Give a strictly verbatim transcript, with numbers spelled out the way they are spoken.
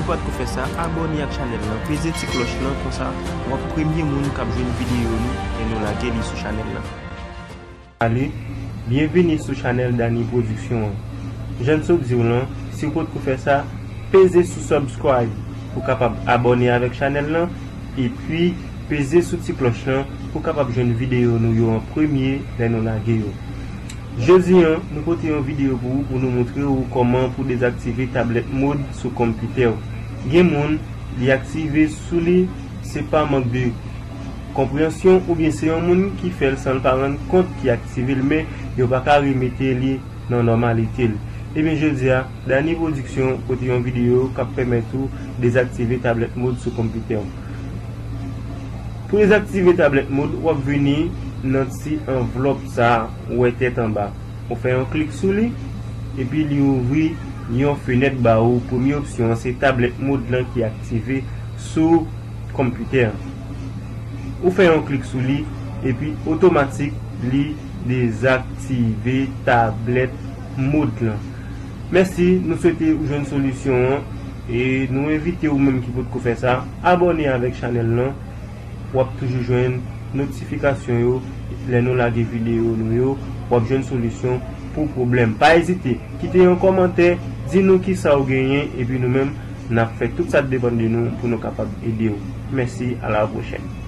Ou pa t ko fè sa, abòne ak chanèl lan, peze ti klòch lan, konsa w ap premye moun k ap jwenn videyo nou lè nou lage li sou chanèl lan. Salut, byenvini sou chanèl Dany Production an. Jan n sot di w lan, si w potko fè sa, peze sou subscribe pou w kapab abòne avèk chanèl lan, epi peze sou ti klòch lan pou w kapab jwenn videyo nou yo an premye lè nou lage yo. Jodi an, nou pote yon videyo pou ou pou nou montre ou kòman pou dezaktive tablèt mod sou konpitè w. Gen moun, li aktive sou li, se pa mank de konpreyansyon oubyen se yon moun ki fè l san l pa rann kont ki aktive l, men yo pa ka remete li nan nòmalite l. Ebyen, jodi a, Dany Production pote yon videyo k ap pèmèt ou dezaktive tablèt mod sou konpitè w. Pou dezaktive tablèt mod, w ap vini nan ti anvlòp sa a, ou wè tèt anba. Ou fè yon klik sou li, epi li ouvri yon fenèt ba ou. Premye opsyon an se tablèt mod lan ki aktive sou konpitè an. Ou fè yon klik sou li, epi otomatik li dezaktive tablèt mod lan. Mèsi, nou swete ou jwenn solisyon an, e nou envite ou menm ki potko fè sa, abòne avèk chanèl lan. W ap toujou jwenn notifikasyon yo lè nou lage videyo nou yo, w ap jwenn solisyon pou pwoblèm. Pa ezite, kite yon kòmantè, di nou kisa w genyen, epi nou menm, n ap fè tout sa k depann de nou pou nou kapab ede w. Mèsi, a la pwochèn.